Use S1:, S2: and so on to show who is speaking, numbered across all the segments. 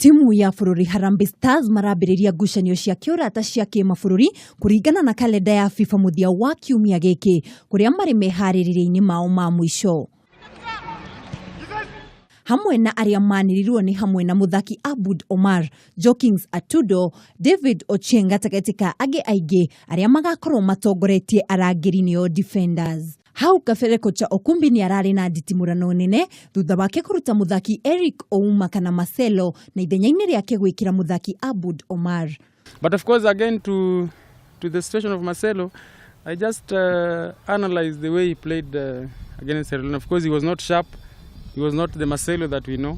S1: Timu ya bũrũri Harambee Stars marambĩrĩria ngucanio cia kĩũrata cia kĩmabũrũri kũringana na kalenda ya FIFA mũthia wa kiumia gĩkĩ, kũrĩa marĩ meharĩrĩria-inĩ mao ma mũico. Hamwe na arĩa manĩrĩirwo nĩ hamwe na mũthaki Abud Omar, Jokings Atudo, David Ochieng gatagatĩ ka angĩ aingĩ arĩa magakorwo matongoretie arangĩri nĩo defenders. Hau kabere kocha Okumbi nĩ ararĩ na nditimũrano nene thutha wake kũruta mũthaki Eric Ouma kana Marcelo na ithenya-inĩ rĩake gwĩkĩra mũthaki Abud Omar.
S2: But of course, again, to the situation of Marcelo, I just analyzed the way he played against Sierra Leone. Of course, he was not sharp. He was not the Marcelo that we know,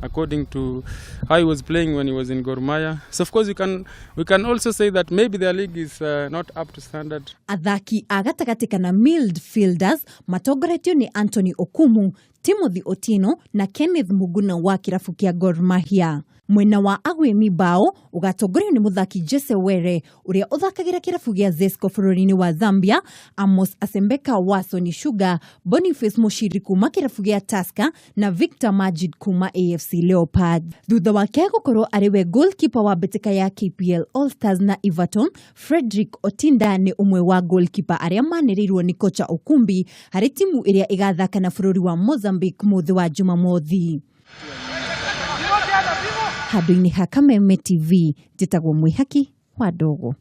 S2: according to how he was playing when he was in Gor Mahia. So of course, we can also say that maybe their league is not up to standard.
S1: Athaki a gatagatĩ kana midfielders matongoretio nĩ Anthony Okumu, Timothy Otieno na Kenneth Muguna wa kĩrabu kĩa Gor Mahia. Mwena wa agwĩmi bao ũgatongorio nĩ mũthaki Jesse Were ũrĩa ũthakagĩra kĩrabu gĩa Zesco bũrũri-inĩ wa Zambia, Amos Asembeka wa Sony Sugar, Boniface Mushiri kuma kĩrabu gĩa Tusker na Victor Majid kuma AFC Leopards. Thutha wake gũkorwo arĩ we goalkeeper wa mbĩtĩka ya KPL All Stars na Everton, Frederick Otinda nĩ ũmwe wa goalkeeper arĩa manĩrĩirwo nĩ kocha Okumbi harĩ timu ĩrĩa ĩgathaka na bũrũri wa Mozambique mũthĩ wa Jumamothi. Handũ-inĩ ha Kameme TV, njĩtagwo Mwĩhaki wa Ndogo.